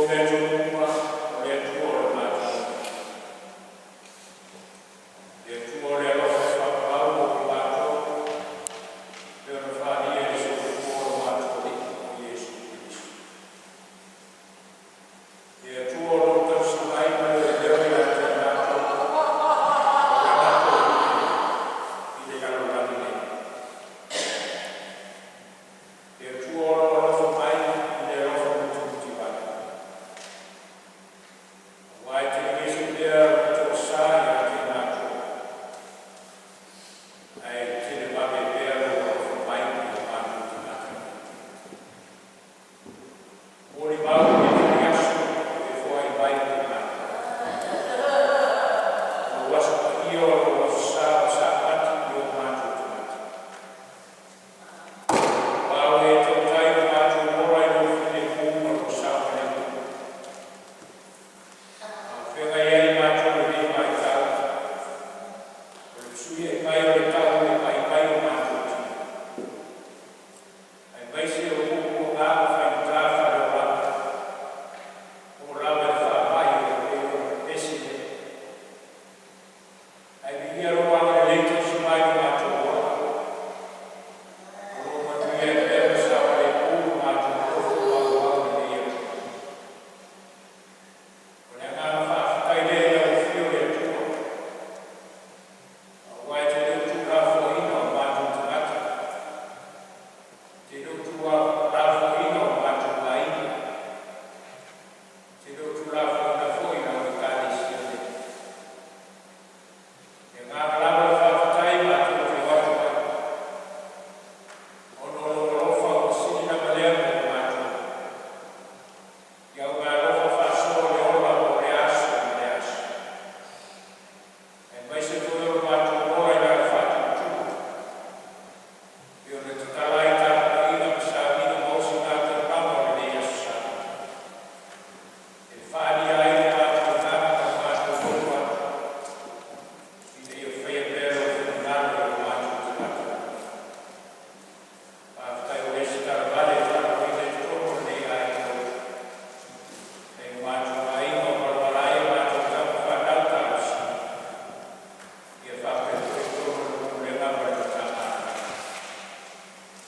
Mea Tonu uma, o le Atua o le matou Le Atua o le alofa faamaumau o matou e pei ona faaalia i le soifua o lo matou Alii o Iesu Keriso. Le Atua o lo o tausi mai ma leoleo ia te matou ma Lana tootoo i le lalolagi nei. Le Atua o lo o alofa mai i le alofa mutimutivale, auā e telegese pea Lona toasā ia te matou, ae televave pea Lou alofa mai i o matou tagata. Molimau i lenei aso ua e foai mai mo i matou. O lou aso paia o lou aso sa o Sapati mo o matou tagata. Aua ua e tautai lo matou ola i lou filemu ma lou saogalemu, a o feagai ai matou i lenei vaitau o le fesuiai mai o le tau e maimai o matou tino, aemaise o puapuaga ma faigata faaleolaga, oo lava i le faamai e pei ona pepesi nei. Ae viia lou agalelei tausi mai i lo matou ola, o lo o manuia ai pea ma saogalemu lo matou nonofo maumau i lenei atunuu. O le agaga faafetai lea i lau Afio le Atua, aua e te le o tuulafoaiina o matou tagata, e te le o tuulafoaiina o matou aiga, e te le o tuulafoaiina foi lau Ekalesia pele. O le agaga lava o le faafetai matou te o atu ai, ona o lou alofa ua sili lava lea mo i matou, i au meaalofa faasoa o le ola mo lea aso ma lea aso, aemaise foi o lo matou ola i le ala faatutumutumu, e pei ona e tatala ai tapuaiga ma sauniga maosi taulaga o lenei aso Sa, e faaalia ai lo matou agaga ma le matou loto atu, ina ia faia pea Lou finagalo i o matou tagata uma. Faafetai ua le o se talavale e faalogoina i totonu o lenei aiga lotu, nai o matou aiga o palapala ai a matou tama fanau talosia, ia faapea foi totonu o le Pulega ma le Matagaluega.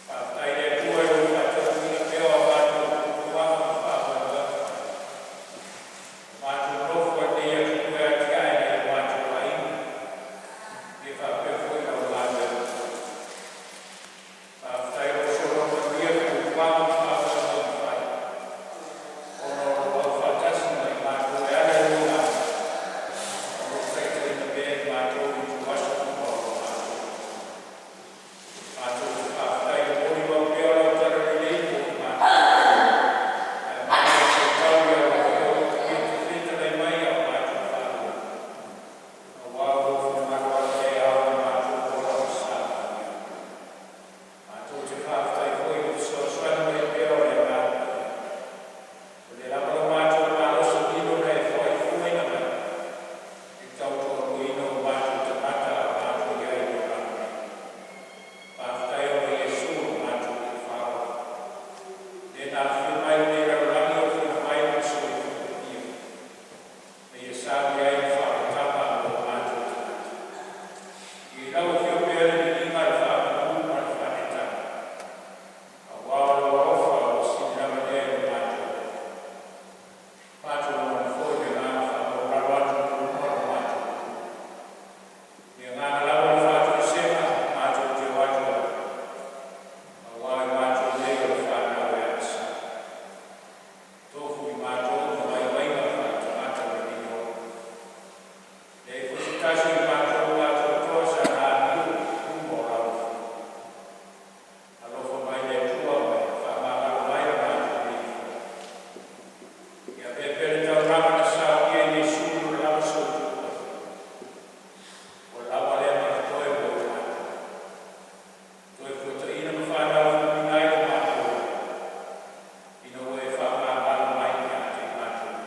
Faafetai i le Atua i lou faataunuuina pea o a matou fuafuaga ma faamoemoega, o matou nonofo ai i lenei atunuu e atiae nai o matou aiga, ia faapea foi lau galuega fai. Faafetai o lo o sologa manuia fuafuaga ma faamoemoega fai, ona o lo o aufaatasi ma i matou e ala i lou Agaga o lo o taitaiina pea i matou i ituaso uma o lo matou ola. Matou te faafetai i le molimau pea o lau talalelei mo i matou, ae matou te faitau i au Afioga e te fetalai mai a o matou faalogo, aua o lou finagalo lava lea e ao i lo matou ola ma saogalemu. Matou te faafetai foi i le fesoasoani mai pea o le Agaga Paia. Ua le lava lo matou malosi lilo na e foaifuaina mai i le tautoaluaina o matou tagata a o matou i ai i le olaga nei. Faafetai ona o Iesu lo matou Alii Faaola, le na afio mai i lenei lalolagi ofina mai Lona soifua paia, ina ia saunia ai le faaolataga mo matou tagata. Ia i lau Afio pea le viiga, le faamanu ma le faaneetaga, auā o lou alofa ua sili lava lea i lo matou ola. Matou lagona foi le agaga faamaualalo atu i luma o lo matou Atua. I le agaga lava o le faatoesega matou te o atu ai, auā o i matou nei o le fanau e agasala. Tofu i matou ma vaivaiga faaletagata o lenei ola. E leai foi se tasi o i matou o atoatoa sana amio i luma o lau Afioga. Alofa mai le Atua ma e faamagalo mai lo matou leifoa. Ia avea pea le taulaga na saunia e Iesu i lona lava soifua paia, ua lava lea ma totoe mo i matou, e toefuataina ma faanaufuliina ai lo matou ola, ina ua e faamagalo mai ia te i matou uma.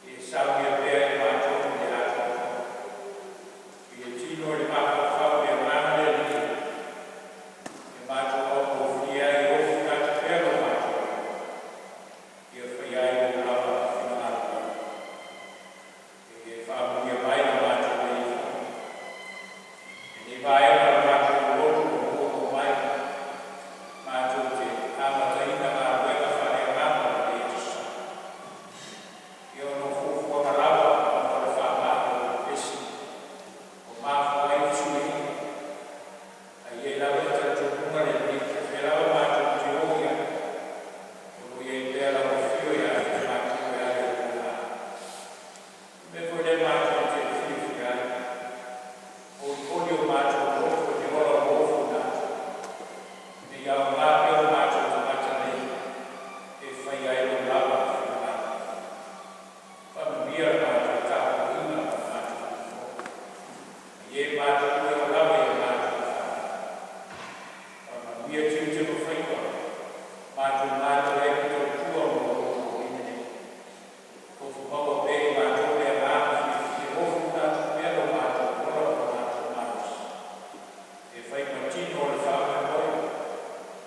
Ia e saunia pea e i matou le atoatoa, i le tino i le mafaufau i le agaga le Alii, ia matou augofie ai e ofi atu pea lo matou ola, ia faia Faia ai lou lava finagalo. E faamanuia mai le matou le ifo. Lenei vaega o le matou lotu ua oo mai, matou te amataina galuega faaleagaga o lenei aso. Ia ona o fuafuaga lava ona o le faamai o le pepesi ua mafua ai fesuiaiga. Ae i ai lava le talitonuga lenei, po o fea lava matou te o i ai, o lo o i ai pea lau afio ia te matou e ala i lou Agaga. O le mea foi lea matou te fiafia ai, olioli o matou loto i le ola ua ofoina atu, ina ia aoga pea o matou tagata nei e faia ai lou lava finagalo. Faamanuia le matou tapuaiga ma le matou fono. Ia matou e oo lava ia matou fanau. Faamanuia tiute ma faiva, matou galulue ai ma tautua mo lou Faaofoina nei. Tofa maua pea e i matou le agaga fiafia e ofoina atu pea lo matou ola ma lo matou malosi e fai ma tino o le faamoemoe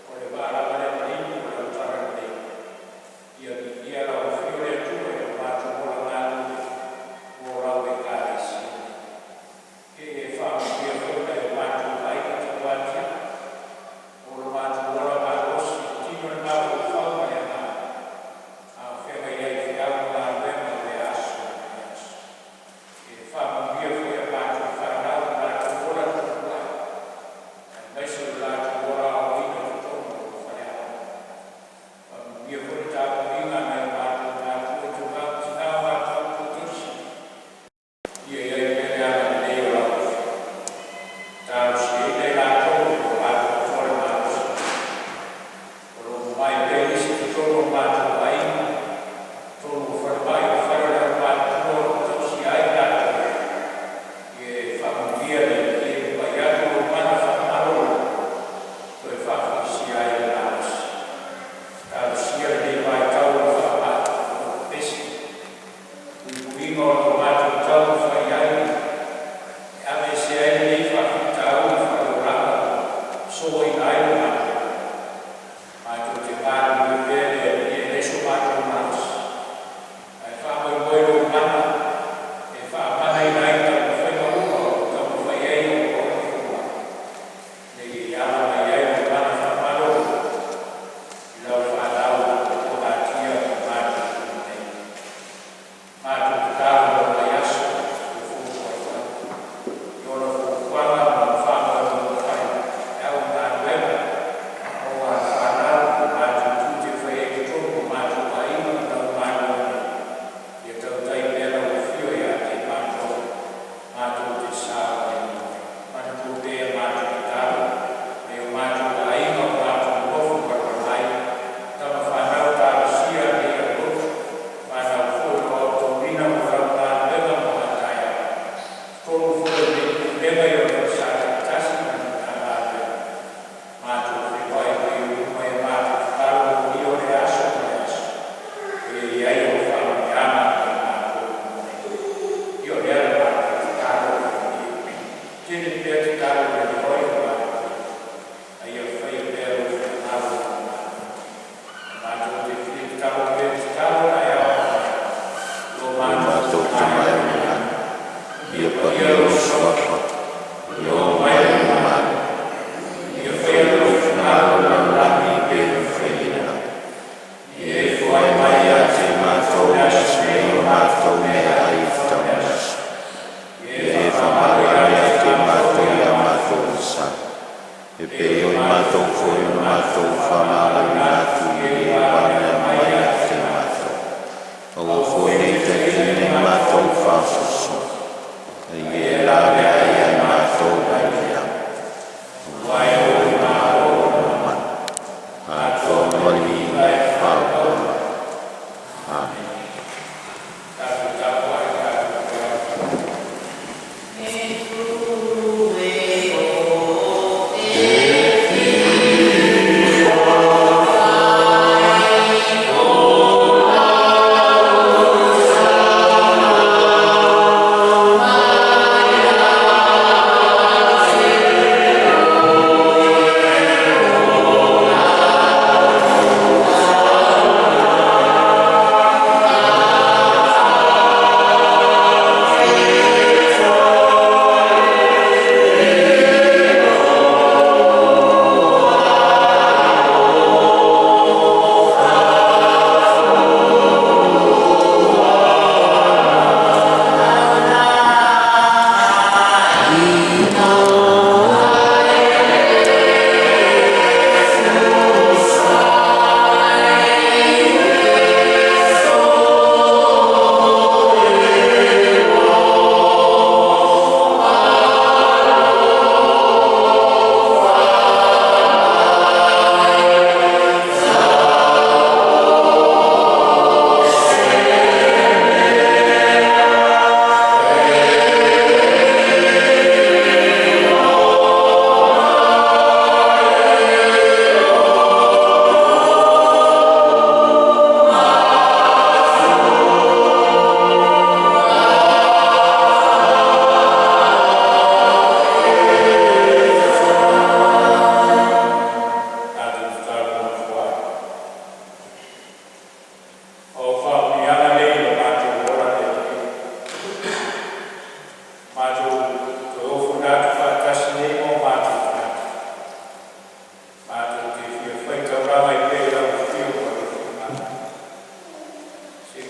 o le vaa lava lea maliu o le Talalelei. Ia viia lau afio le Atua i lo matou ola galulue mo lau Ekalesia nei. Ia e faamanuia foi nai o matou aiga tauatiae o lo matou ola malosi i le tino le mafaufau ma le agaga a o feagai ai i feau ma galuega o lea aso ma lea aso. Ia faamanuia foi i a matou fanau i lo latou ola tupulaga aemaise o le latou ola aoaoina i totonu o faleaoga. Faamanuia foi le tapuaiga a nai o matou matua tauva ma tina o matou tausi, ia i ai pea le agalelei o lau Afioga. Talosiaina i latou ua atoatoa le malosi o lo o mamae pea nisi i totonu o matou aiga, totonu o falemai o fale o le aumatutua o lo o tausia ai i latou, ia e faamanuia le Alii e pai atu lou mana faamalolo toe faafoisia ai le malosi. Talosia lenei vaitau o le faamai o lo o pepesi, puipuiga o lo o matou taumafai ai e aveesea ai lenei faafitauli faaleolaga ua soaina ai lo matou. Matou te galulue pea i le Alii e leai so matou malosi, ae faamoemoe i lou mana e faamanaina ai taumafaiga uma o lo o taumafai ai auauna fomai, ina ia e ala mai ai lou mana faamalolo i lau fanau o lo o natia ma matutuina nei. Matou tatalo mo lenei aso ua fuafua ai i ona fuafuaga ma ona faamoemoega fai e au i galuega o fanau ma matou tiute e fai ai i totonu o matou aiga ma lau Malo nei. Ia tautai pea lau afio ia te matou, matou te saogalemu ai. Manatua pea matou tatalo nai o matou aiga o matou nonofo malamalama ai, tama fanau talosia nei aulotu, fanau foi o lo o aotauina mo lau galuega mo a taeao. Totonu foi o lenei Pulega i ona falesa taitasi ma le Matagaluega, matou feiloai ai i luma ia matou tatalo molia o le aso ma le aso, o ia i ai au faamanuiaga mo i matou uma nei. Ia o lea le matou tatalo le Alii, tele pea tatalo le lihoi o matou, a ia faia pea lou finagalo mo matou. Matou te fia tatalo pea tatalo na e ao mai, lo Lo matou matou Tama Tama e e o o i i le lagi, lagi, ia ia paia paia lou lou suafa, suafa, ia ia oo oo mai mai lou lou malo, malo, ia ia faia faia lou lou finagalo finagalo i i le le lalolagi lalolagi e e pei pei ona ona fai fai i i le le lagi. lagi. Ia Ia e e foai foai mai mai ia ia te te matou matou le le aso aso nei nei o o matou matou meaai meaai e e tatau i tatau le i le aso. aso. Ia e Ia e faamagalo faamagalo ia ia te te matou matou ia ia matou matou vasa, vasa, e e pei pei ona o i matou matou foi foi ona ona matou matou faamagaloina faamagaloina atu atu i i e le ua ua alea alea mai mai ia ia te te matou. matou. Aua Aua foi foi ne ne i i taitaiina taitaiina i i matou matou i i le faasoso, faasoso, a a ia ia e e lavea lavea ai ai ia ia i i matou matou mai mai le le ai. Aua Aua e e oe ou le le malo malo ma ma le le mana, atoa atoa ma ma le le viiga viiga e e faavapaula. faavapaula. Amen. Tatou tapuai tatou folau. E tu e o E e fia fai o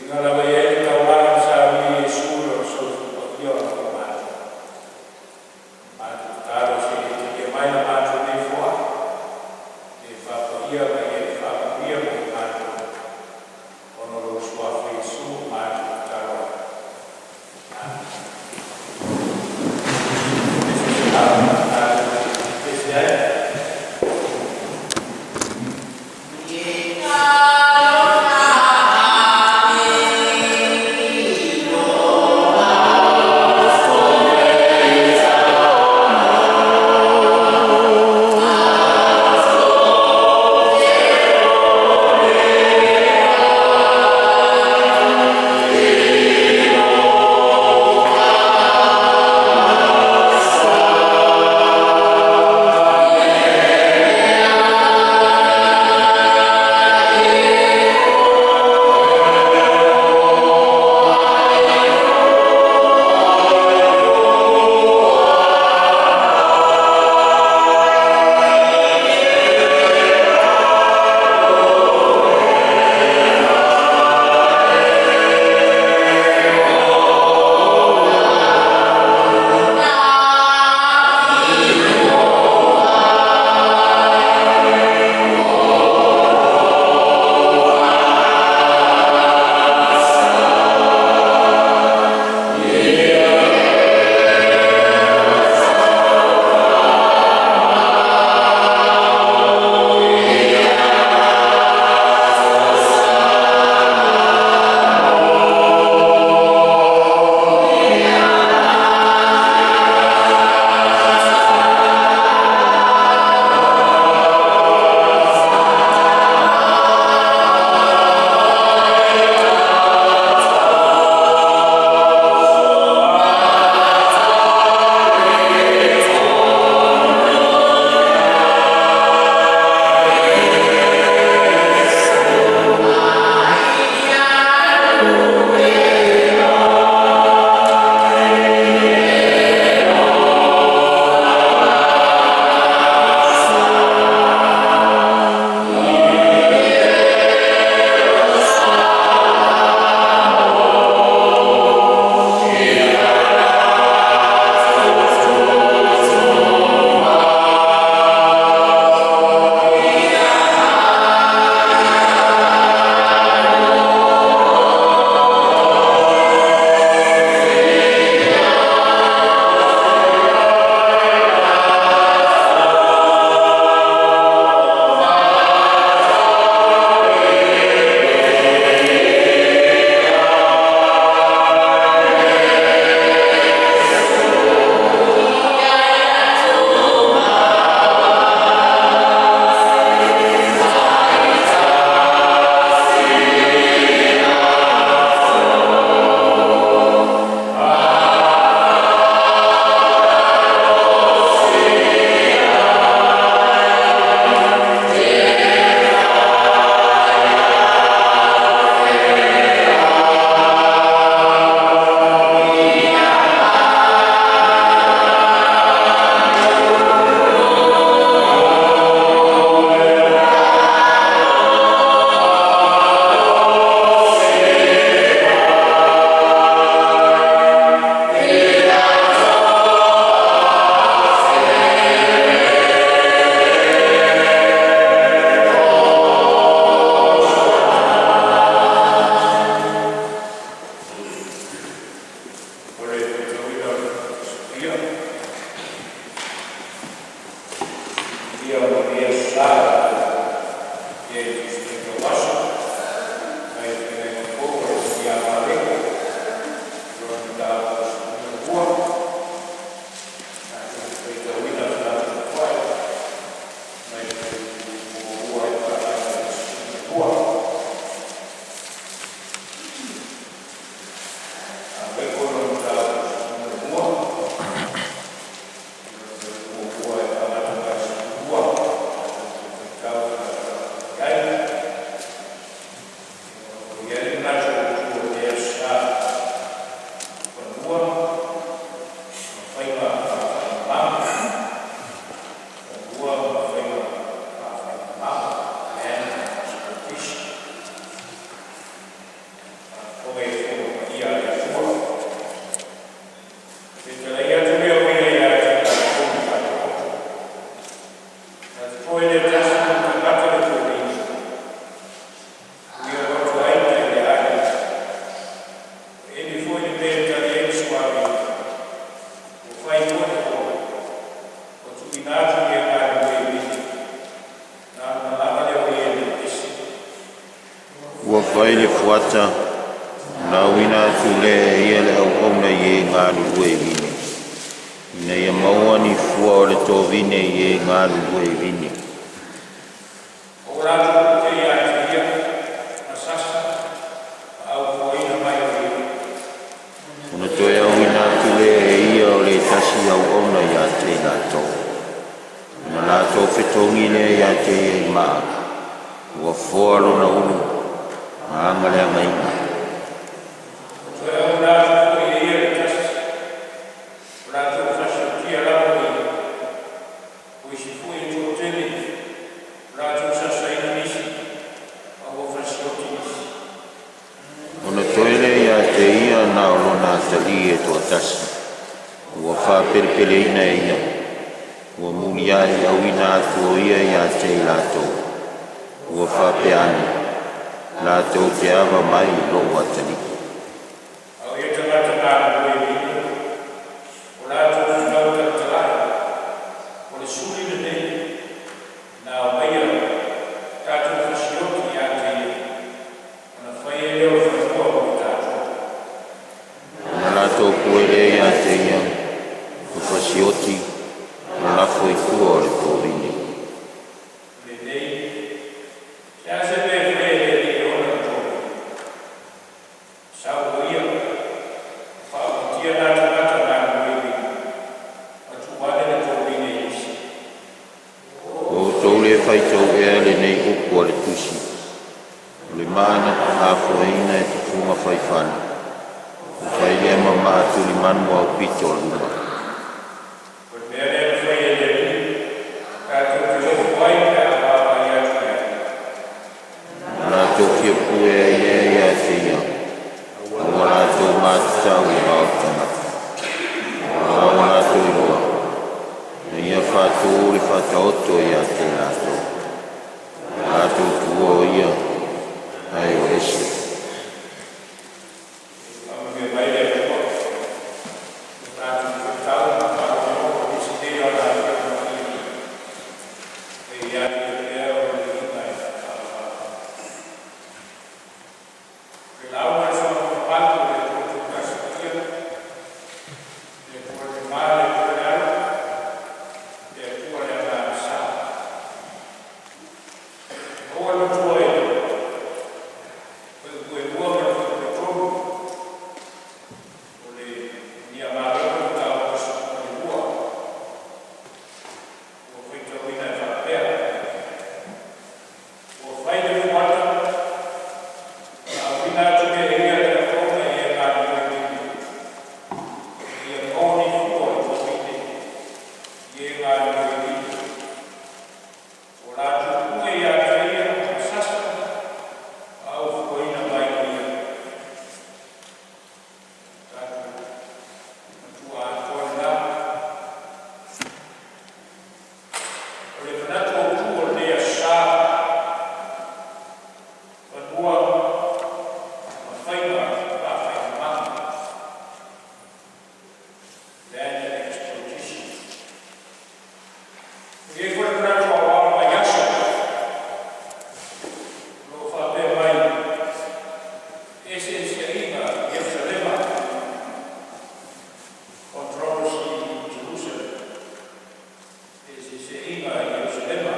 Uiga lava e i ai le taulaga na saunia e Iesu i Lona soifua paia o le matou. Matou tatalo se i e talia mai la matou nei foai, ia e faapaia ma ia e faamanuia mo i matou, ona o lou Suafa Iesu ua matou tatalo ai. Amene. Pese ai. Talofa. Ona auina atu lea e ia le auauna i e galulue i vine, ina ia maua ni fua o le tovine i e galulue i vine. O latou te ia te ia, ma sasa, ma aufuaina mai o ia. Ona toe auina atu lea e ia o le tasi auauna ia te i latou. Ona latou fetogi lea ia te ia i maa, ua foa lona ulu ma agaleagaina. Toe auina atu foi e ia le tasi, o latou fasiotia lava o ia. O isi foi e toatele, o latou sasaina nisi, ma ua fasioti nisi. Ona toe lea ia te ia na o lona atalii e toatasi, ua faapelepeleina e ia. Ua muliai auina atu o ia ia te i latou. Ua faapea ane, latou te ava mai i lou atalii. A o ia tagata galulue i vine, o latou fetau talatalai, o le suli lenei, na aumaia tatou fasioti ia te ia, ona fai ai lea o fanua mo i tatou. Ona latou pue lea ia te ia, ma fasioti, ma lafo i tua o le tovine. Lenei, se a se mea e faia e le Alii e ona le tovine. Sau o ia, faafatia nā tagata galulue i vine, ma tuu ane le tovine i isi. Ua outou le faitau ea lenei upu a le tusi. O le maa na lafoaina e tufuga faifale, ua fai lea ma maa tulimanu aupito o luma. O le mea lea na faia e le Alii, tatou te ofo ai pe a vaavaai atu i ai. Na latou fia pue ai lea ia te ia, a ua latou matatau i vao o tagata. A ua latou iloa, na ia faatū le faataoto ia te i latou. Na latou tuua o ia, ae o ese. Faamanuia mai le Atua, o tatou faitau ma faalogologo i nisi nei o ana Afioga Paia. E ia te ia pea ona viiga e faavavau. O le lauga a le Soa mamalu o le Atua Toatasi Paia, le Atua le Ma, le Atua le Alo, le Atua le Agaga Sa. Maua le matua i le fuaiupu 2 ma le fuaiupu 3, o le Nia Malo Mataupu 12, ua faitauina e faapea: Ua fai le fuata, na auina atu lea e ia le auauna i e galulue i vine, ina ia maua ni fua o le tovine i e galulue i vine. Ua latou pue ia te ia ma sasa ma aufuaina mai o ia. Tatou matua atoa lena. O le manatu autu o lenei aso sa, fanua ma faiga faafaimamaga, land and exploitation. E i ai foi le manatu aoao o le vaiaso, o lo o faapea mai, eseeseaiga i Ierusalema, controversy in Jerusalem. Eseeseaiga i Ierusalema.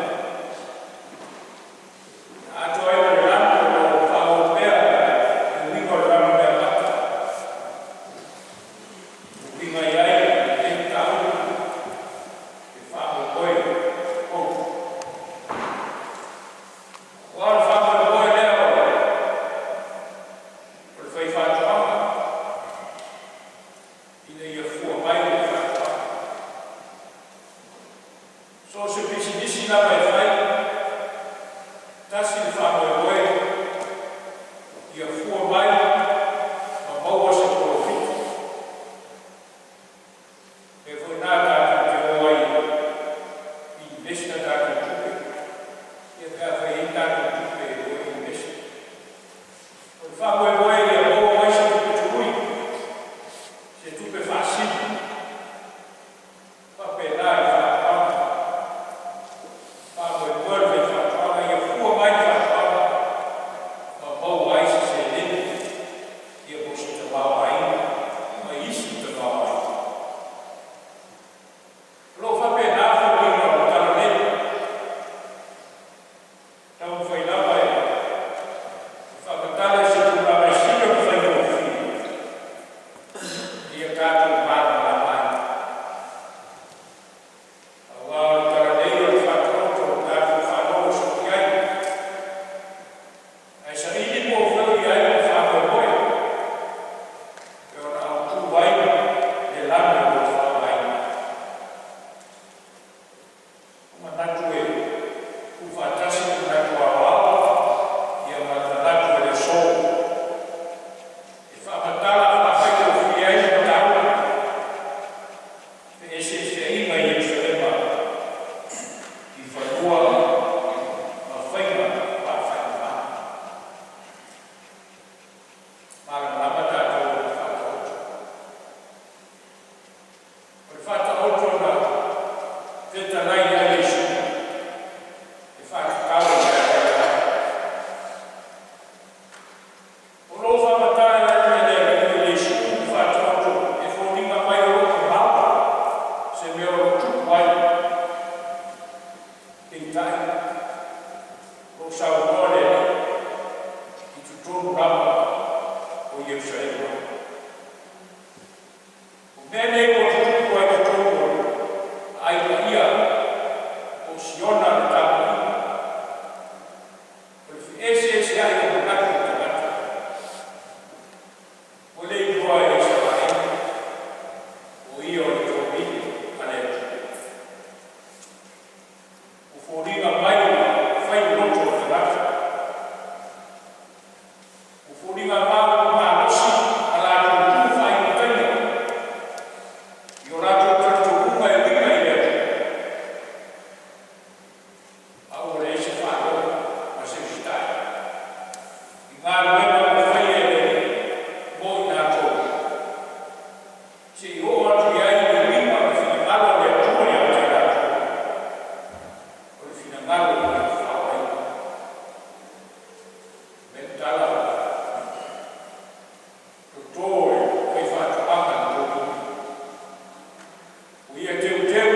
Atoa ai ma le lanu o lo o faaauau pea le uiga o le lanu meamata. Uiga i ai lenei mataupu, le faamoemoe fou. Ua le faamoemoe lea o le faifaatoaga. Malamalama tatou i le Faataoto. O le Faataoto na fetalai ia Iesu e faatatau i le aoga. O lo o faamatala e le Alii o Iesu le Faataoto e foliga mai o lo o mamao se mea o lo o tupu ai. Peitai, o lo o saunoa le Alii i totonu lava o Ierusalema. O mea nei ua tutupu ai totonu o aai paia o Siona le tapuaiga. O le feeseeseai o manatu o tagata. Ua le iloa e Isaraelu o ia o le tōvine a le Atua. Ua foliga mai ua fai le loto o le tagata. Ua foliga mai ua malosi a latou tu faaimataia i o latou talitonuga e uiga i le Atua. A ua leai se faalogo ma se usitai i galuega ua faia e le Alii mo i latou. Seia oo atu i ai le uiga o le finagalo o le Atua ia te i latou. O le finagalo o le faoaina. Me tala toto e faifaatoaga le tōvine. Ua ia teuteu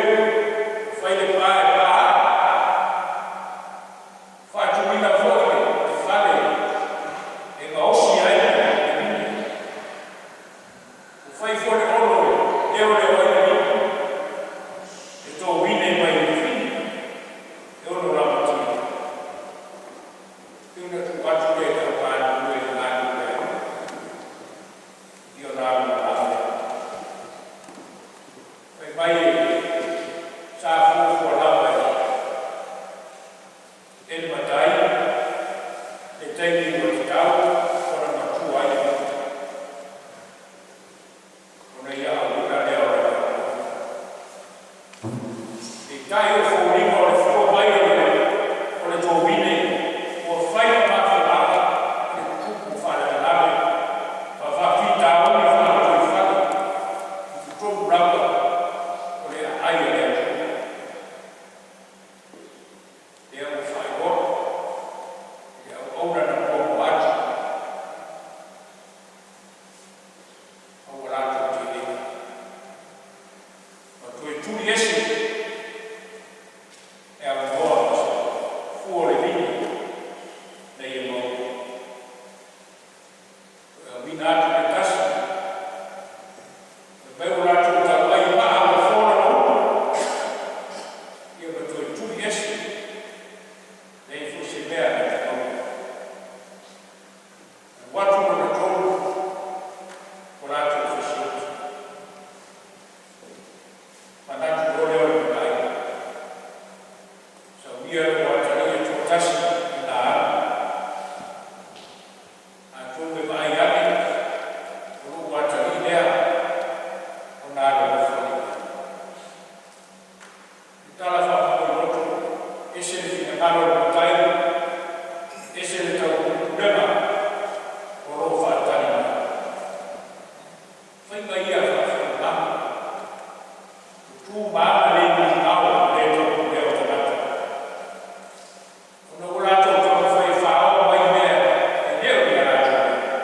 fai le pa e pa faatuina foi le fale e gaosi ai le vine. Ua fai foi le olo e leoleo ai le vine. E tōvine mai le vine e ono lamatia. E una tuu atu lea i le au galulue e galulue ai. Ia ona alu mamao lea. Fai mai sa fuafua lava e le matai le taimi ua tatau ona matua ai le vine. Ona ia auina lea o le galuega. Peitai o foliga o le fua mai o le tōvine ua fai ma mafuaaga le tutupu o faalavelave ma faafitauli faalotoifale i totonu lava o le aai a le Atua. Lea ua faailoa i le auauna na muamua atu ma ua latou telega. Ma toe tuli ese e avanoa ma se fua o le vine na ia maua. Toe auina atu le tasi, fai mai ua latou tauai maa ua fola na upu. Ia ma toe tuli ese, leai foi se mea na te maua. Alu atu lona tolu, ua latou fasioti. Manatu loa lea o le matai. Saunia le atalii e toatasi i na alu. Atonu e vaai ane o lou atalii lea ona alolofa lea. Le tala faamomoiloto, ese le finagalo o le matai, ese le taupulega o lo o faatali mai. Faiga ia faafaimanu. Tu ma aga le migao le taupulea o tagata. Ona ua latou taumafai e faaoo mai mea e le o ia latou mea.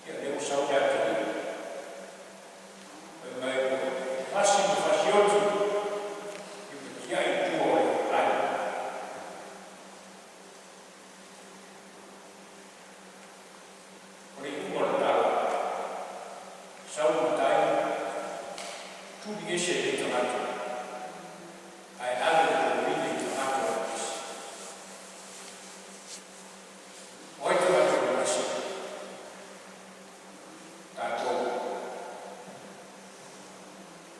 Ia lea ua sau le atalii. Fai mai ua fasi ma fasioti i matiai i tua o le ai. O le iuga o le tala. Sau le matai, tuli ese e le tagata. Ae ave le tōvine i tagata o le masi. O ai tagata o le masi? Tatou.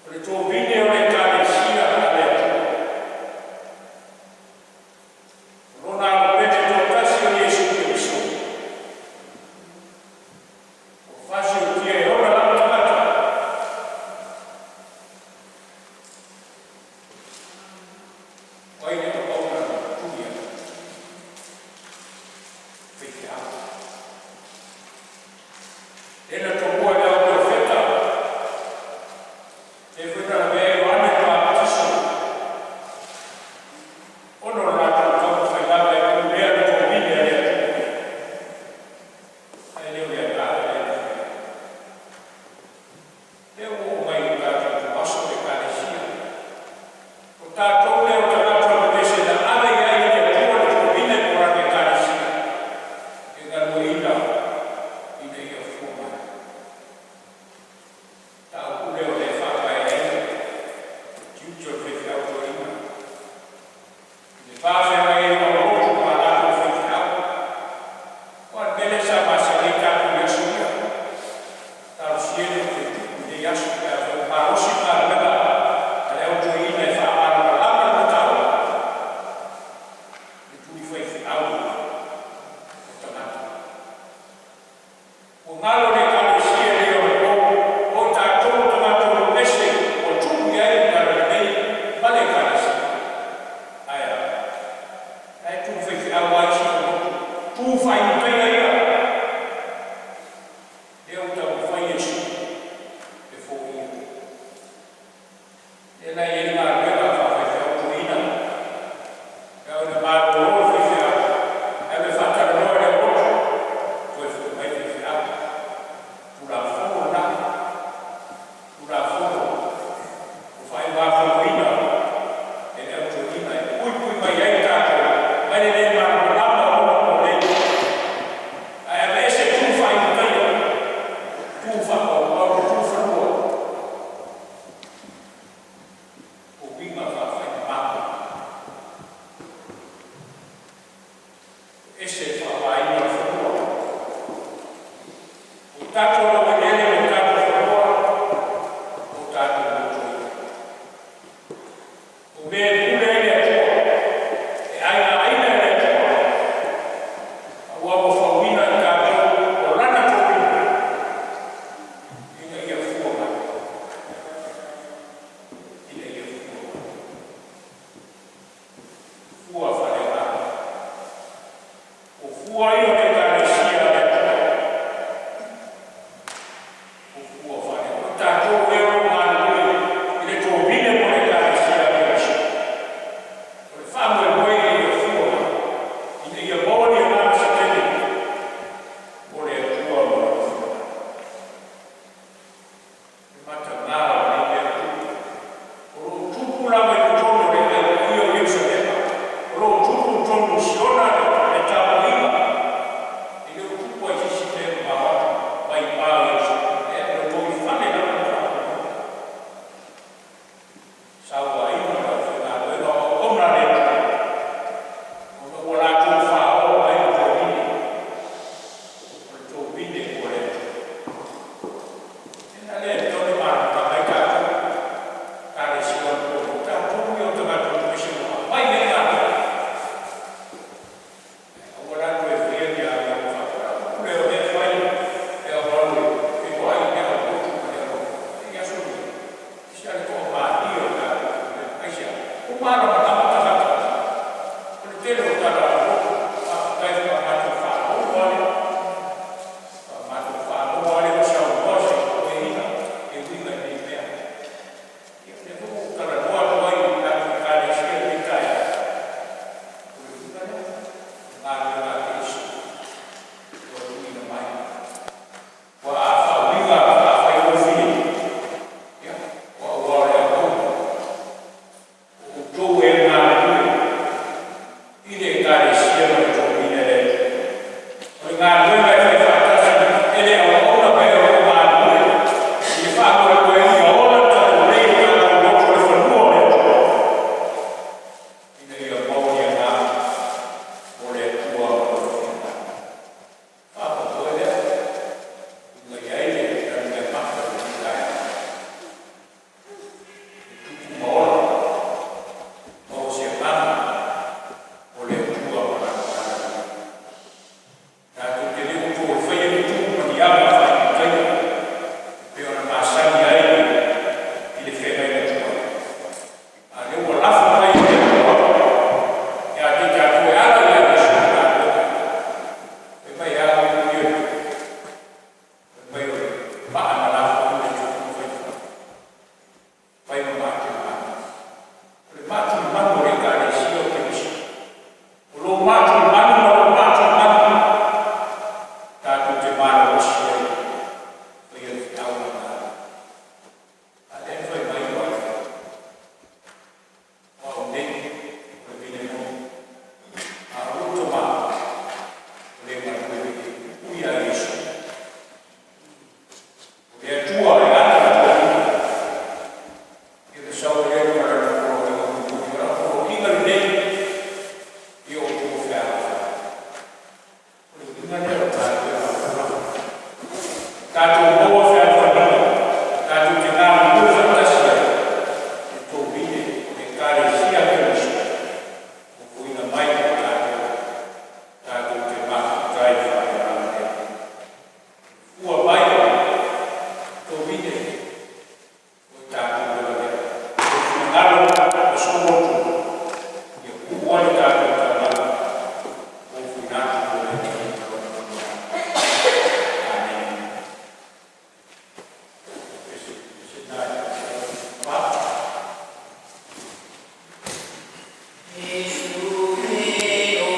O le tōvine o le Ekalesia a le Atua. O lona alopene toatasi o Iesu Keriso. O fasiotia e ona lava tagata. O ai le auauna na tuli ai? Faifeau. Ae le o le agaga lea na fai ai. Lea ua oo mai i lo tatou aso le Ekalesia, o tatou lea o tagata o pepese na ave i ai e le Atua le tofiga mo lana Ekalesia e galueaiina ina ia fua mai. Mataupu lea o lea e faavae ai le tiute o le faifeau toeaina i le va feagai ai ma lotu ma a latou faifeau. Aua o le mea lea sa masani ai tatou i aso ia, talosia ia le toe tupu i nei aso pe afai ua malosi le galuega a le Au Toeaina e faamalamalama le mataupu i le tuli faifeau o tagata. Ua galo i le Ekalesia i nei onapo o i tatou o tagata o pese ua tuu i ai le Talalelei ma le Ekalesia. Ae a? La e tu faifeau lava isi au lotu, tu faainutaia ia, lea ua taumafai Iesu e foia. Lea la e i ai le galuega faa-faifeau toeaina, e ao ina malolo le faifeau ae alu e faatalanoa i le aulotu, toe foi mai le faifeau. Tulafono lena, Tulafono ua faaiugafonoina e le Au Toeaina e puipui mai ai tatou mai le le malamalama o ona pō nei. Ae aveese tu faa-Iutaia, tu faa-paopao, tu fanua, o uiga faafaimamago. E ese le faaaogaina o le fanua. O tatou laueleele ma o tatou fanua, o tatou motu ia. O mea e pule ai le Atua, e aiaina e le Atua, aua ua fauina e tatou o Lana tofiga, ina ia fua mai, ina ia fua mai. Fua faaleagaga. O fua ia o le Ekalesia a le Atua, o fua faaleagaga. O tatou ea o lo o galulue i le tovine mo le Ekalesia a Keriso. O le faamoemoe ina ia fua mai, ina ia maua ni agaga se tele mo le Atua ma Lona finagalo. Le mataga o lenei mea ua tupu, o lo o tupu lava i totonu o le Aiga Paia o Ierusalema, o lo o tupu i totonu o Siona le tapuaiga, e le o tupu lava i se isi mea e mamao atu mai pa o Ierusalema. E leai, o le lotoifale lava le faamoemoe. Sauaina o le aufaigaluega o auauna a le Atua, ona ua latou faoa mai le tovine, o le tovine mo le Atua. O le mea la lea e tatau ona malamalama ai tatou, Ekalesia anapo, o tatou ia o tagata o pese ua aumai i ai galuega. Aua la le toe faia ni amioga faapena. O le upu lea o lea e fai e au alu e feiloai le aulotu ma le auauna. E i aso ia, e ese lava le toamalie o tatou galuega. Aisea? Ua malamalama tagata. O le tele o tala a le lotu, faafetai faatoa matou faalogo lava lea. Faatoa matou faalogo lava lea ua saunoa se toeaina e uiga i nei mea. Ia o lea foi ua ou talanoa atu ai i le tatou Ekalesia i lenei taeao, o le uiga lea, o galuega a Keriso ua tuuina mai. Aua a faauiga faafaigofie, ia, o au lava o le auauna, o outou e galulue i le Ekalesia ma le tofiga e le Atua. O le galuega e faifaatasi e le auauna ma e o lo o galulue i le faamoemoe ia ola le talalelei o tatou lotu o le fanua o le Atua, ina ia maua ni agaga mo le Atua ma Lona finagalo. Faamoemoe lea ua i ai le tanumeamata i lenei taeao. E tupu ma ola, maua se agaga o le Atua ma Lana talalelei. Tatou te le o toe faia ni tu ma ni aga faa-Iutaia e pei ona masani ai i le feagaiga tuai. A o lea ua lafo mai e le Atua ia te i tatou e ala ia Iesu le galuega. Fai mai e a upu ia? Fai mai o le maa na lafoai e le Atua fai fai ma maatuimanu. O le maatuimanu o le Ekalesia o Keriso. O lou maatuimanu ma lou maatuimanu, tatou te malamalama. malosi ai e faia le feau lena. A o lea na fai mai Ioane, o au nei o le vine moni, a o lou Tama o le e galue ai. Upu ia a Iesu. O le Atua e ana le toeaina, ia na sau ai lea ma lana poloaiga mulimuli. O lau poloaiga lenei, ia outou fealofani. O le uiga lea o le galuega a le folauga. Tatou maua fealofaniga, tatou te galulue faatasi ai, i le tou vine o le Ekalesia a Keriso ua fofoina mai mo tatou, tatou te mafuta ai i le faaloalo lea. Fua mai o le tou vine o i tatou lea. Lou finagalo ma sou loto, ia uu ai le tatou taulaga ua ofoina atu mo le Alii ma Lona manuia. Amene. Pa. Iesu e o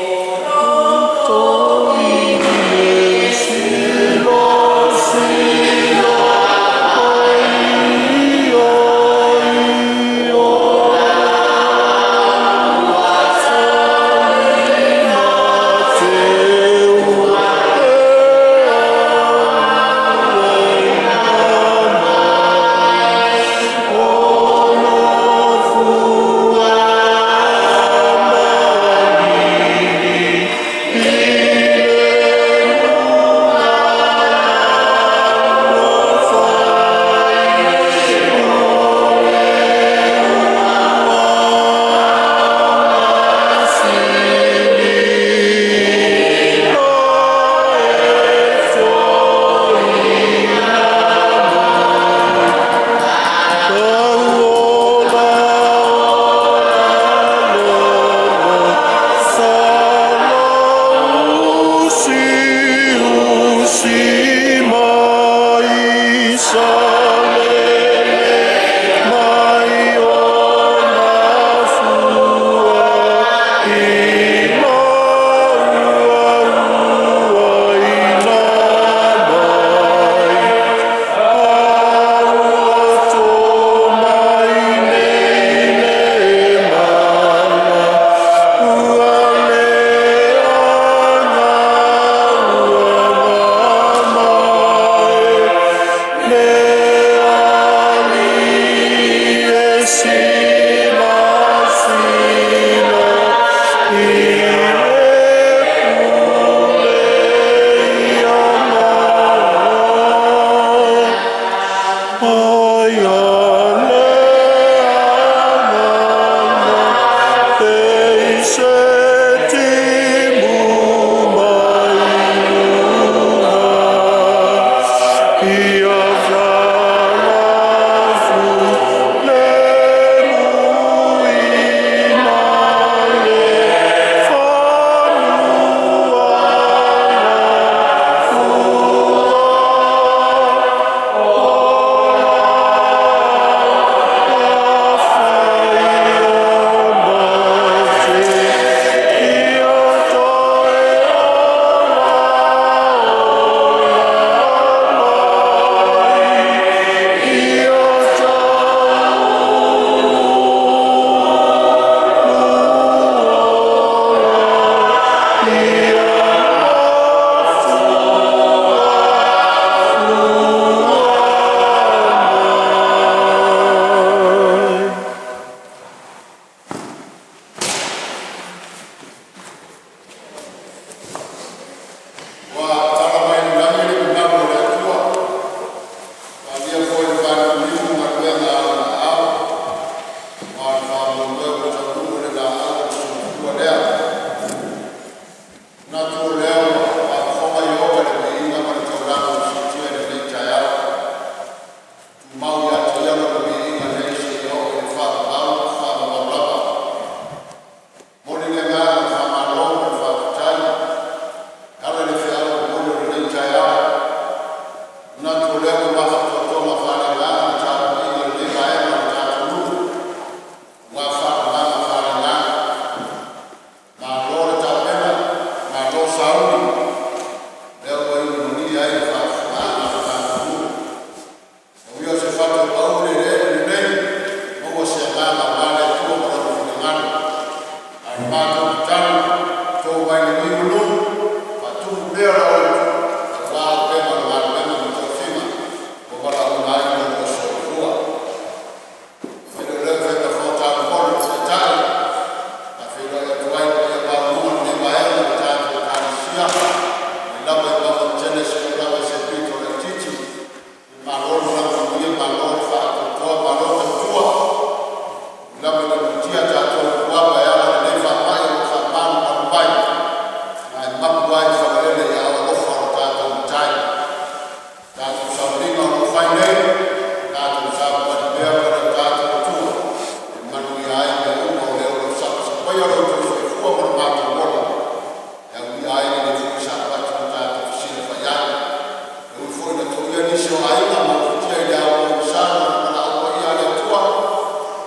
Foi nisi o aiga mafutia i le ao pogisa ma le valaau paia a le Atua,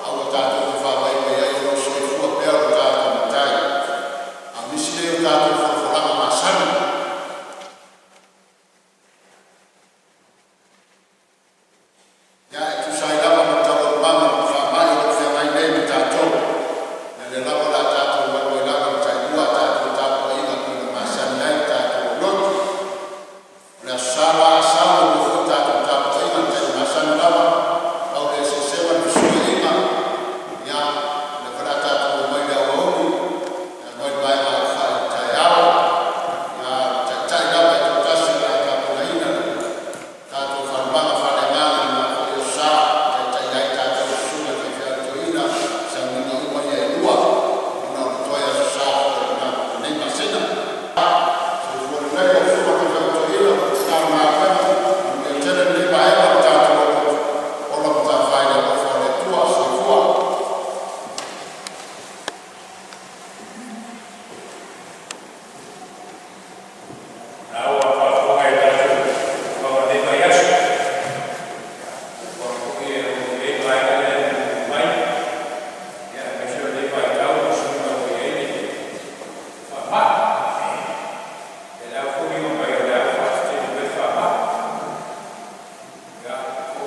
a ua tatou faavaivai ai o lo o soifua pea lo tatou Matai. A o nisi nei o tatou folafolaga masani e tusa ai lava ma taualumaga o faamai o lo o feagai nei ma tatou, ia lea lava o le a tatou alu ai lava i le tailua a tatou tapuaiga pei ona masani ai le tatou lotu. O le Aso Sa la Asau e lua foi tatou tapuaiga i le taimi masani lava, pau le eseesega o le fesuiaiga, ia o lea foi o le a tatou omai i le aoauli mai le vaega aofai o le taeao. A o le Taitai lava e toatasi o le a tapenaina le tatou faalumaga faaleagaga i lena foi Aso Sa e taitai ai tatou e le Susuga i le Faifeau Toeaina i sauniga uma ia e lua, ona o le toe Aso Sa foi o lenei masina. Soifua lelei lau susuga i le faifeau toeaina ma le Matagaluega. Manuia tele lenei vaega o le tatou lotu. Ola matafa i le alofa o le Atua. Soifua. A ua faafofoga i le tatou fonotaga o lenei vaiaso, ua foi e lenei vaega lea e mulimuli mai, aemaise o lenei vaitau ma suiga ua i ai le faamai. Ia lea ua foliga mai o lea ua faatetele mai faamai. Ia, o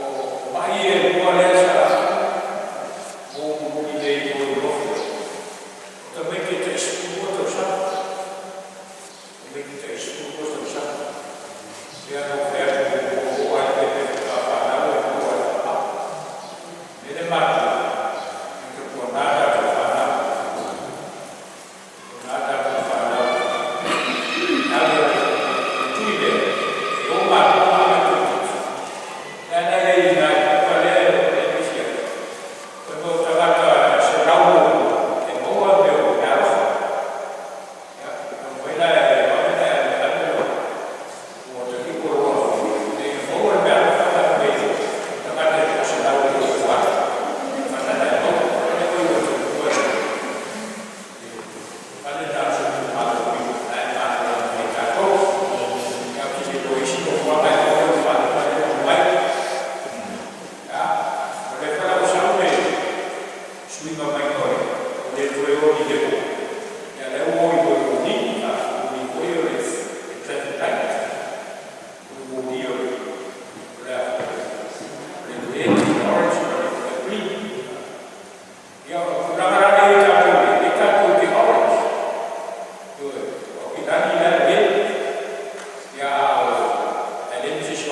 mai ia e lua lea sa ou momoli nei i o i Northland, o tamaiti e tai 12 tausaga, tamaiti tai 12 tausaga. Lea na ou fai atu ua oo lava i le pepe faatoa fanau e maua i le faamai. O le mea lea matua, ia tautuana a tatou fanau, tautuana a tatou fanau ia ave le tui lea e o matua ma ave tamaiti. Lea la e i ai i ina i le pepa lea e visi atu, fai mai o tagata 160 e maua mea o meaalofa. Ia, taumafai la e vave ona e ave lou atalii po o lou afafine ina ia maua le meaalofa lena i tagata e toaselau e le i tua atu faataga e maua. O lea ua i o i le fale lena o le Soifua Maloloina o la e malamalama ma i tatou. Ia ou te le iloa o i ai isi nofoaga e oo i le faalepa lea ua aumai. Ia, o lea foi la ua sau le suiga maiga o ua le toe o i ni lepo, a o lea ua o i mea o moli. Moli foi ia o le traffic light, o moli o le red, orange ma le green. Ia, o le tulaga la lea e i ai tatou nei, lea tatou te orange. Ioe, o Aukilani la e red, ia ae leai ma se isi o